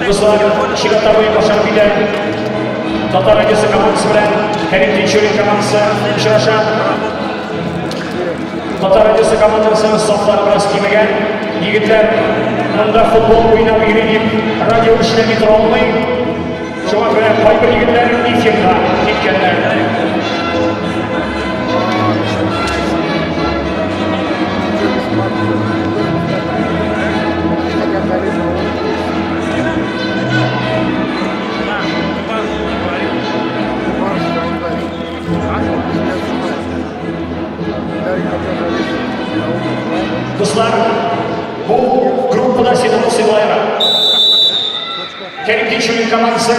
Дуслар, чираттагы уен башланып китә. Татар радиосы командасы белән Кәрим Тинчурин командасы очраша. Татар радиосы командасының сафлары бераз кимегән. Егетләр монда футбол уйнап йөри дип радио эшләми тора алмый. Шуңа күрә кайбер егетләр эфирга киткәннәр. Дуслар, бу группада ситуация болайрак. Кәрим Тинчурин командасы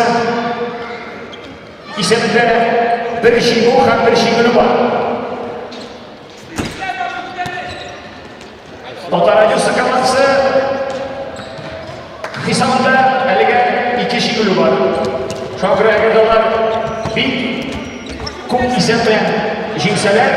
исәбендә бер җиңү һәм бер җиңелү бар. Татар радиосы командасы хисабында әлегә ике җиңелү бар. Шуңа күрә әгәр дә алар бик күп исәп белән җиңсәләр,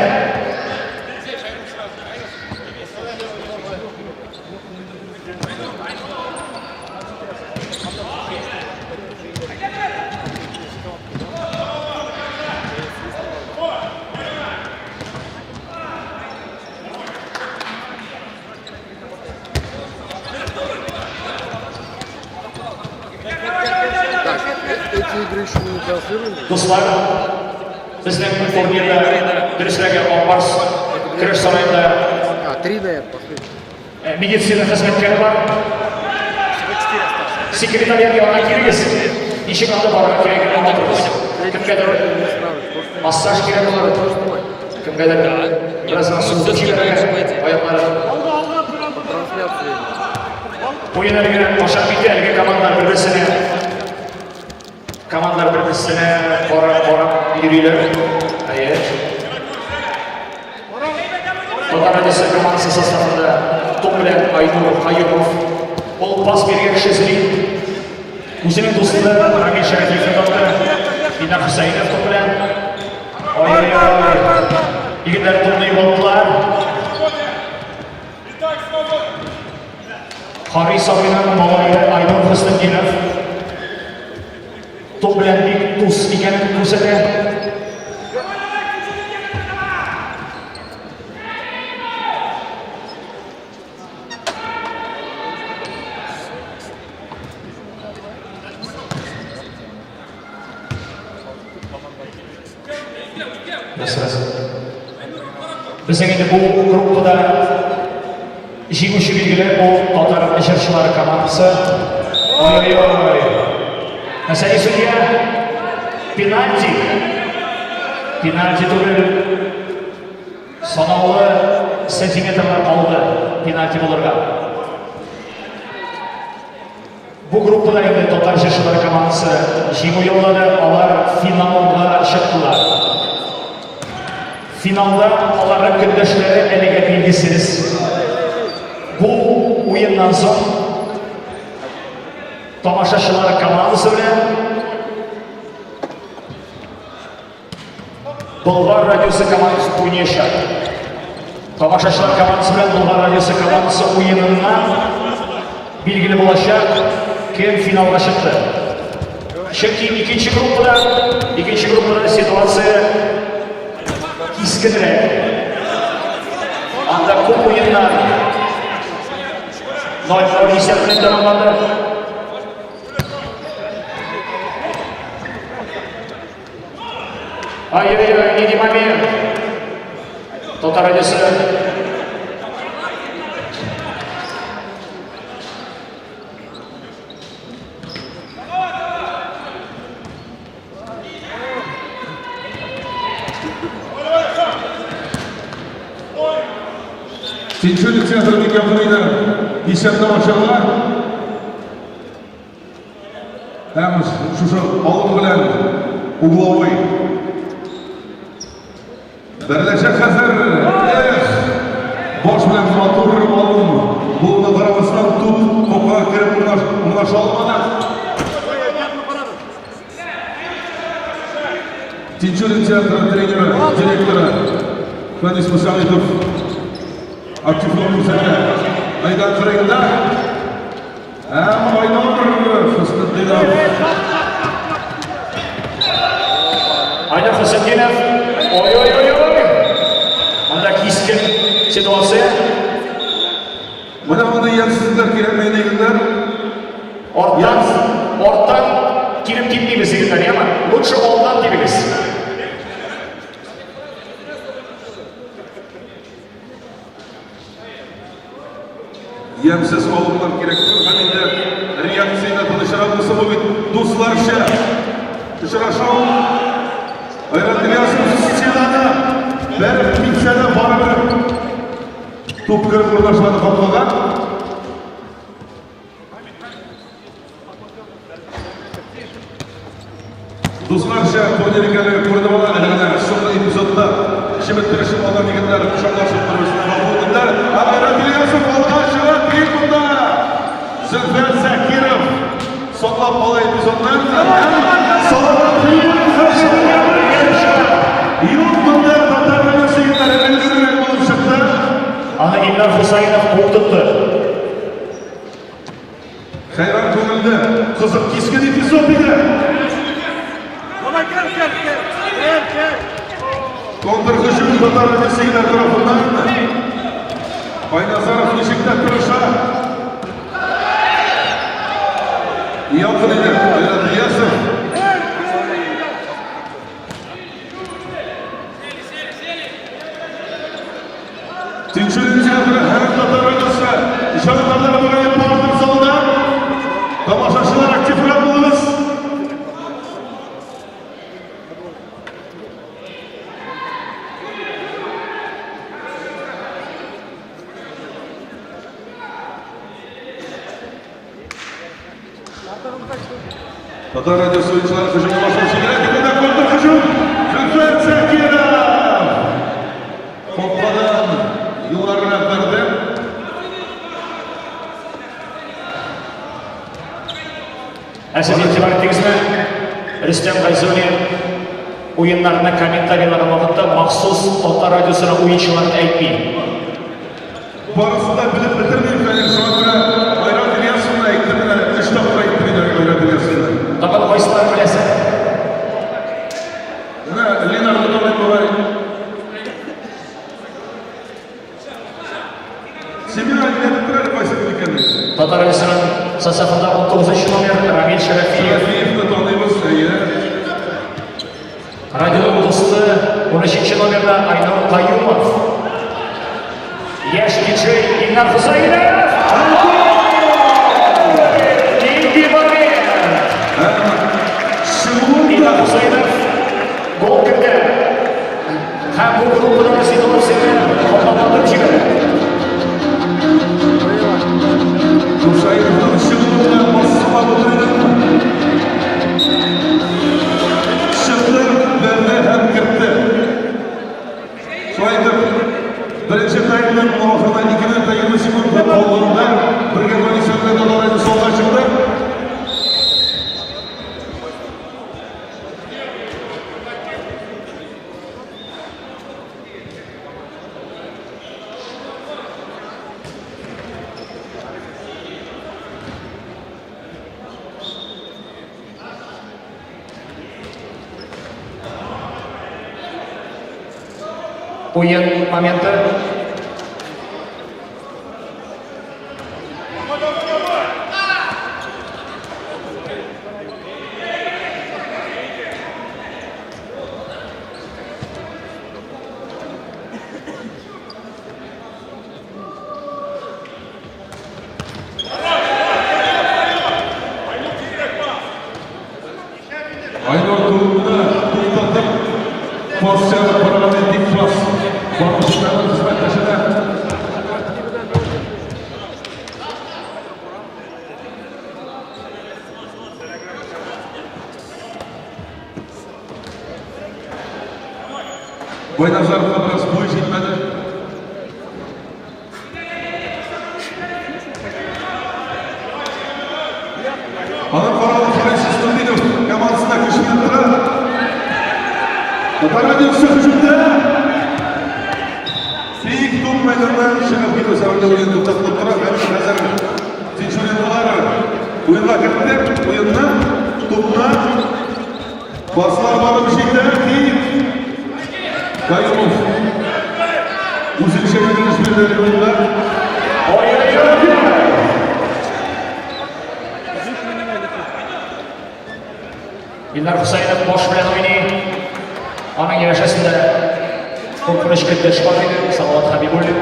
Дуслар, безнең турнирда дөресрәге Акбарс көрәш сараенда медицина хезмәткәре бар. Секретариат янына килегез. Ничек анда барырга кирәген аңлатырбыз. Кемгәдер массаж кирәк булыр. Кемгәдер бераз гына суытып җибәрергә аякларын. Уен әлегә башлап китте, әлеге командалар бер-берсенә командалар бер-берсенә карап карап йөриләр. Әйе. Татар радиосы командасы составында туп белән Айнур Каюмов. Ул пас биргән кеше эзли. Үзенең дусты Рамил Шәрәфиевне тапты. Динар Хөсәенов туп белән. Ой-ой-ой. Егетләр тупны югалттылар. Харис абыйның малае Айнур Хөснетдинов туп белән бик дус икәнен күрсәтә. Безнең инде бу группада җиңүче билгеле бу татар җырчылары командасы. Ой-ой-ой. Нәрсә судья? Пенальти. Пенальти түгел. Санаулы сантиметрлар калды пенальти булырга. Бу группада инде татар җырчылар командасы җиңү яулады, алар финалга чыктылар. Финалда аларның көндәшләре әлегә билгесез. Бу уеннан соң тамашачылар командасы белән Болгар радиосы командасы уйнаячак. Тамашачылар командасы белән Болгар радиосы командасы уеныннан билгеле булачак, кем финалга чыкты. Чөнки икенче группада, икенче группада ситуация кискенрәк. Анда күп уеннар 0-0 исәп белән тәмамланды. Ай-яй-яй, нинди момент. Татар радиосы. Тинчурин театры микрофонында исәпне ачалар. Һәм шушы алым белән угловой. Берләшә хәзер. Эх! Баш белән матур алым булуына карамастан туп капкага кереп урнаша алмады. Тинчурин театры тренеры, директоры Фәнис Мусалитов активлык күрсәтә. Мәйдан кырыенда Һәм Айнур Хөснетдинов. Хөснетдинов. Айнур Хөснетдинов. Ой-ой-ой-ой. Анда кискен ситуация. Менә моны ямьсезләр кирәкми дигәннәр. Арттан, арттан килеп типмибез дигәннәр, яме? Лучше алдан тибегез. Ямьсез алымнар кирәк түгел һәм инде реакцияне тынычрак булса бу бит дусларча очрашу. Айрат Ильясов стенаны бәреп китсә дә барыбер туп кереп урнашмады капкага. Дусларча турнир икәнлеге күренеп ала. Әле генә соңгы эпизодта чеметтерешеп алган егетләр кочаклашып бер-берсенә гафу үтенделәр. Һәм Айрат Ильясов алга чыга трибунда. Зөлфәр Закиров саклап кала эпизодны. Салават Юк монда татар радиосы егетләре өлгеррәк булып чыкты. Аны Илнар Хусаинов куып тотты. Хәйран күңелле, кызык кискен эпизод иде. Давай, кер, кер, кер. Кер, кер. Контрһөҗүм татар радиосы тарафыннан. Байназаров ничек тә тырыша. Якын иде Айрат Ильясов. Тинчурин театры һәм татар радиосы җанатарлары бүген партер залында. Тамашачылар активрак булыгыз. Татар радиосы уенчылары һөҗүмгә башлап җибәрә. Тик контр һөҗүм. Зөлфәт Закиров. Капкадан югарырак бәрде. Ә сез игътибар иттегезме? Рөстәм Гайзуллин уеннарына комментарийлар вакытта махсус Татар радиосының уенчыларын әйтми. Барысын да белеп бетермим, Фәнил, шуңа күрә Айрат Ильясовны әйттем менә, өч тапкыр әйттем инде Айрат Ильясовны. Тагын кайсыларын беләсең? Менә Ленарны таныйм бугай. Семен әйтеп тор әле кайсы икәнен. Татар радиосының составында 19 номер Рамил Шәрәфиев. Шәрәфиевны таныйбыз, әйе. Радио дусты 13 номерда Айнур Каюмов. Яшь диджей Илнар Хусаинов. Нинди момент! Илнар Хусаинов гол кертә. Һәм бу группадагы ситуацияне катлауландырып җибәрә. Хусаиновның чыгуына басыла бөтерелеп чыкты, бәрде һәм кертте. Шулай итеп, беренче таймның ахырына 2 минут та 20 секунд калганда бергә гол исәбендә Татар радиосы алга чыкты. Уен моменты. Айнур тупны туктатып, пас чыгарып караган тик пас. Бармышның хезмәттәшенә. Байназаровка бераз буй җитмәде. Аның каравы Харис Исламдинов командасында көч биреп тора. Татар радиосы һөҗүмдә. Тик туп мәйданнан чыгып китү сәбәпле уен туктатылып тора. Һәм хәзер Тинчуринлылар Уенга кертте, уенны, тупны. Паслар барып җитә, Хит. Каюмов. Үзенчә юнәлеш бирде әлеге уенда. Ой-ой-ой! Илнар Хусаинов баш белән уйный. Аның янәшәсендә куркыныч көндәш бар иде, Салават Хәбибуллин.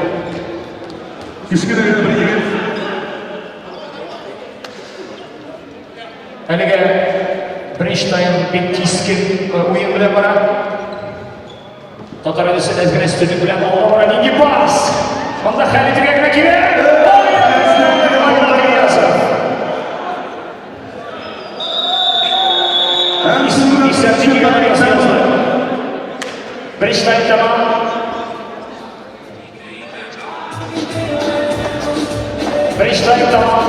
Кечкенә генә бер егет. Әлегә беренче тайм бик кискен уен белән бара. Татар Әдесе әз генә өстенлек белән алга бара. Нинди пас! Монда хәл итәргә генә кирәк. Беренче тайм тәмам. Беренче тайм тәмам.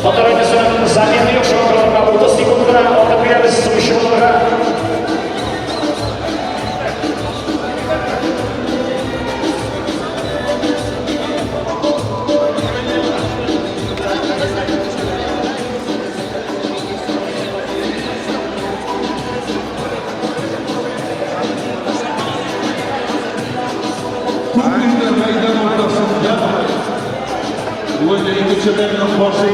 Татар Әдесенең замена юк, шуңа күрә 30 секунд кына вакыт бирәбез сугышчыларга. Туп инде мәйдан уртасында. Уен икенче таймның башы.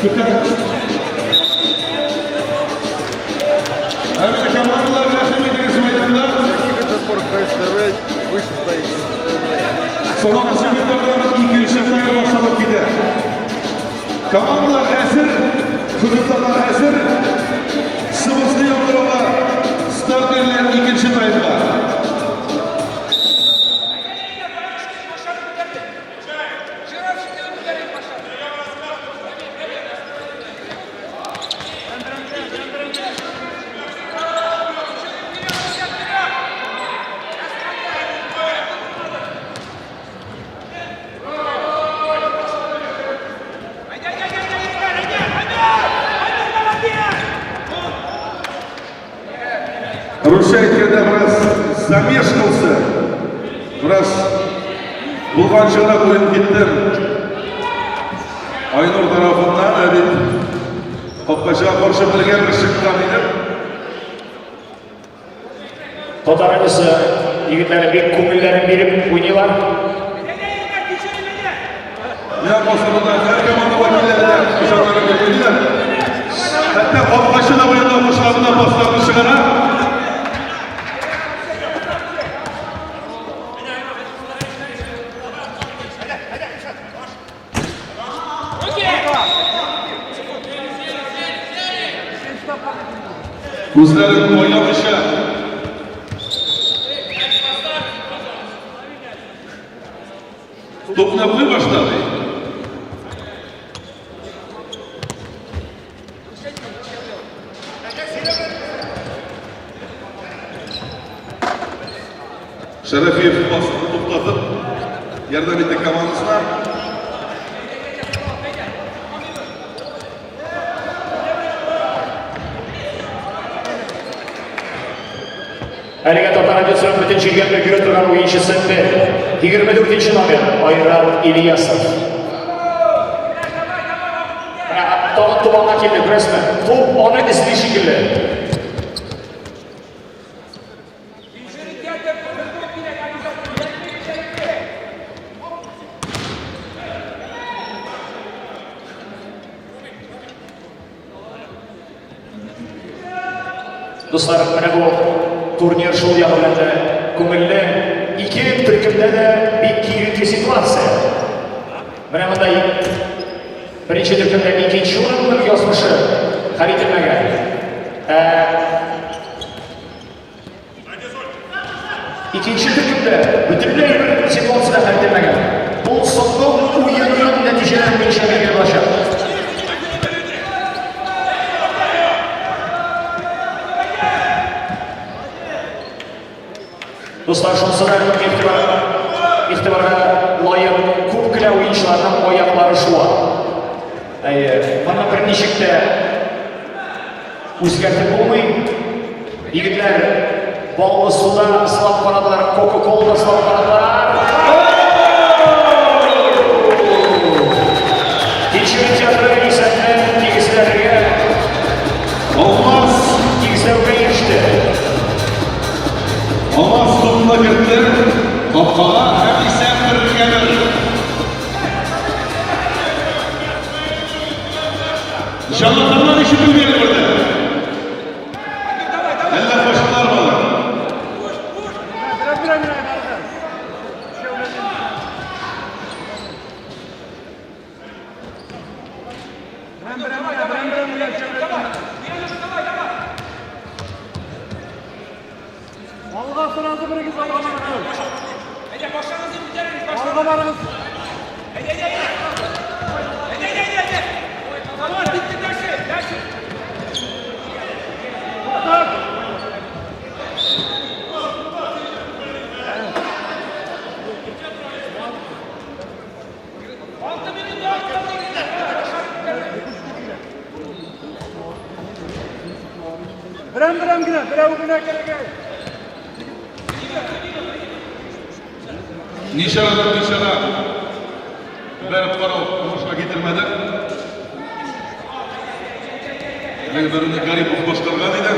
Көтә. Әмма командалар рәхим итегез мәйданда. Соңгы секундлардан икенче тайм башланып китә. Командалар әзер, хөкемдарлар әзер. Сыбызгы яңгырауга старт бирелә икенче таймга. Русча әйткәндә бераз замешкался, бераз булганчыграк уен китте. Айнур тарафыннан, ә бит капкачыга каршы бергә бер чыккан иде. Татар Әдесе егетләре бик күңелләрен биреп уйныйлар. Менә басымында һәр команда вәкилләре дә җаннарын биреп уйныйлар. Хәтта капкачы да уенда кушыла пасларны чыгара. Күзләрен аямыйча тупны куй башлады. Шәрәфиев пасны туктатып, ярдәм итте командасына. Әлегә Татар радиосының бөтен җиргә өлгерә торган уенчысы бер. 24 номер Айрат Ильясов. Менә тагын туп аңа килде, күрәсезме? Туп аны эзли шикелле. Дуслар, менә бу турнир шул ягы белән дә күңелле. Ике төркемдә дә бик киеренке ситуация. Менә монда беренче төркемдә икенче урынның язмышы хәл ителмәгән. Ә икенче төркемдә бөтенләй бер ситуация хәл ителмәгән. Бу соңгы уенның нәтиҗәләре буенча билгеле булачак. Дуслар, шунысы да игътибарга лаек, күп кенә уенчыларның аяклары шуа. Әйе, моны берничек тә үзгәртеп булмый. Егетләр баллы суда сылап карадылар, Кока-кола сылап карадылар. Тупны кертте капкага һәм исәп бергә бер. Җанатарлар ишетелми әле бердә. Әллә качтылар алар? Алга сразу берегез, алга барыгыз. Алга барыгыз. Туктат. Берәм-берәм генә, берәү генә кирәк. Ничарадан ничара бәреп карау уңышка китермәде. Әлеге бәрүне Гарипов башкарган иде.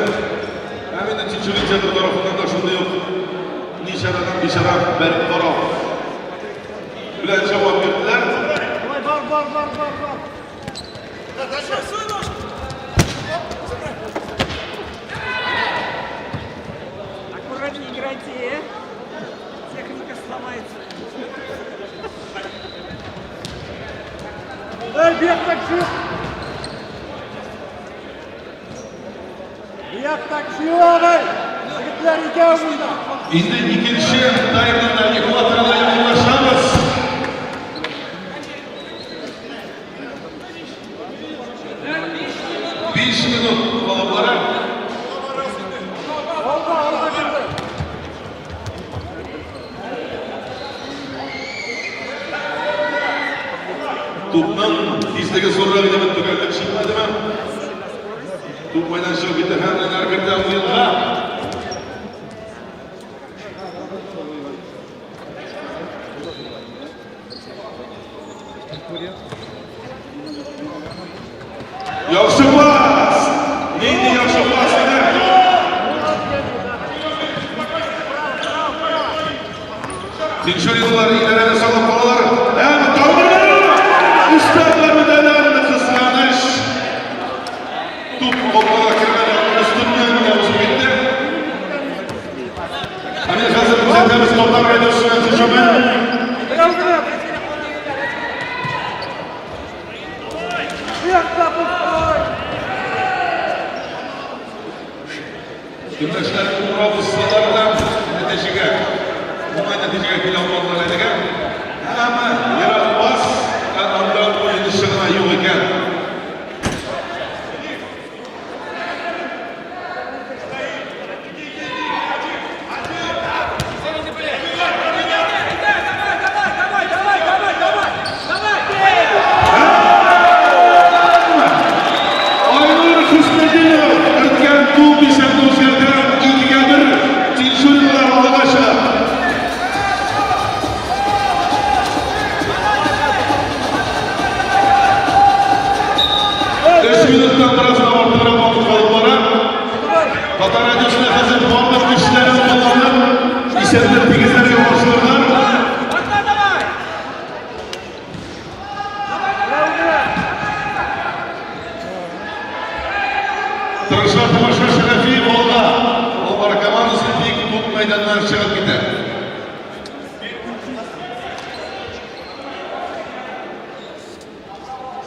Һәм инде Тинчурин театры тарафыннан да шундый ук ничарадан бичара бәреп карау белән җавап бирделәр. Давай, бар, бар, бар, бар, бар. Аккуратнее играйте, э? Техника сломается. Эй, бек такси. Бек такси, агай. Егетләр икәү монда. Инде икенче таймның да экваторына якынлашабыз. Биш минут калып бара. Алга, алга керде. Тупның тизлеге зуррак иде, төгәллек җитмәдеме? Туп майдан чыгып китә һәм Ленар кертә уенга. Яхшы пас! Нинди яхшы пас иде! Тинчуринлар идарәне салып калалар. Һәм тагын бер өстән бәрүдән кызганыч. Туп капкага кергән өстеннән генә узып китте. Һәм инде хәзер күзәтәбез Татар радиосының һөҗүмен. Берәү генә. Бек запускай. Көндәшләр урап узсалар да нәтиҗәгә, уңай нәтиҗәгә килә алмадылар әлегә. Әмма ерак пас, ә анда уенчы гына юк икән. Давай, давай, давай, давай, давай! Айнур Хөснетдинов керткән туп исәпне үзгәртә. 2-1 Тинчуринлар алга чыга. Өч минуттан бераз гына артыграк вакыт калып бара. Татар радиосында хәзер барлык көчләрен кулланып, исәпне тигезләргә ашыгырлар. Одна давай! Берәү генә. Тырыша тамаша Шәрәфиев алга. Албар командасы тик туп мәйданнан чыгып китә.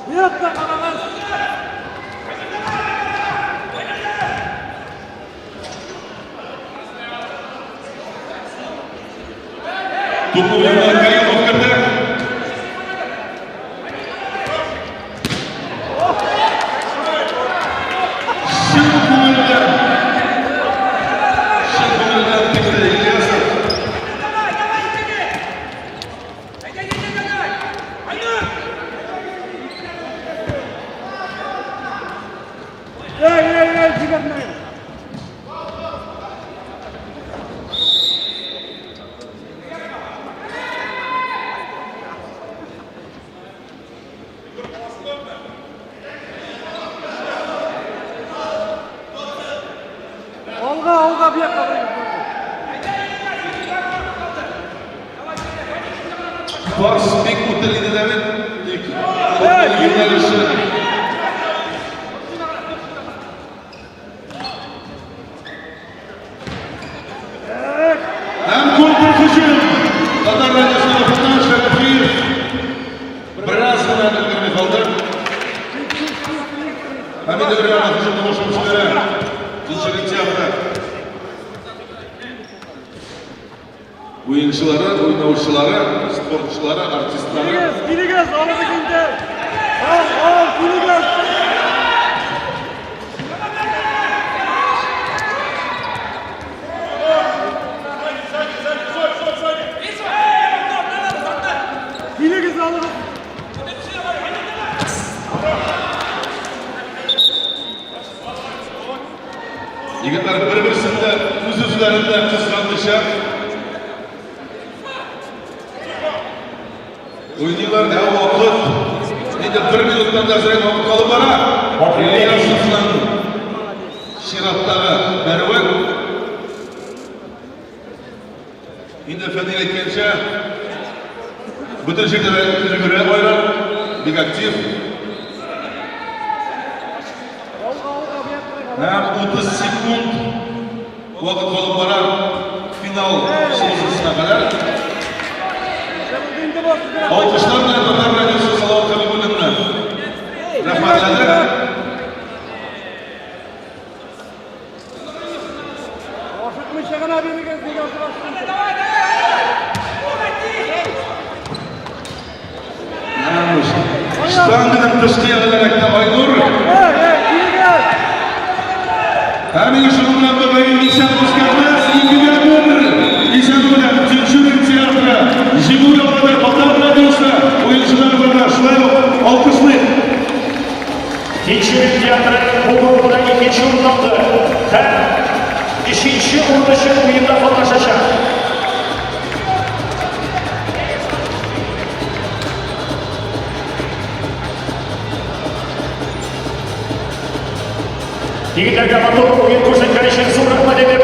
Бек тә карагыз. Тупны уенга Каюмов керде. Чын күңелдән. Чын күңелдән текте Ильясов. Давай, давай, иди! Иди, иди, давай! Айнур! Эй, эй, эй, җибәрмәгез. Пас бик үтер иде дә бит. Тик тупның юнәлеше. Һәм контрһөҗүм. Татар радиосы тарафыннан Шәрәфиев бераз гына өлгерми калды. Һәм инде бер яңа һөҗүмне башлап җибәрә. Тинчурин театры. Уенчылары, уйнаучылары, спортчылары, артистлары. Килегез, килегез, алыгыз инде. Ал, ал, килегез. Килегез, алыгыз. Егетләр бер-берсен дә, үз-үзләрен дә кызганмыйча уйныйлар. Ә вакыт инде бер минуттан да әзрәк вакыт калып бара. Ильясовның чираттагы бәрүе. Инде Фәнил әйткәнчә, бөтен җирдә дә өлгерә Айрат, бик актив. Һәм 30 секунд вакыт калып бара финал сызысына кадәр. Алкышлар белән Татар радиосы Салават Хәбибуллинны рәхмәтләде. Ашыкмыйча гына бирегез, нигә ашыгасыз? Штанганың тышкы ягына эләкте Айнур. Һәм инде шуның белән мөгаен исәп үзгәрмәс. Икегә бер. Исәбе белән Тинчурин театры җиңү яулады. Татар радиосы уенчылары белән шулай ук алкышлыйк. Тинчурин театры бу группада икенче урын алды һәм өченче урын өчен уенда катнашачак. Егетләргә матур уен күрсәткән өчен зур рәхмәт әйтеп,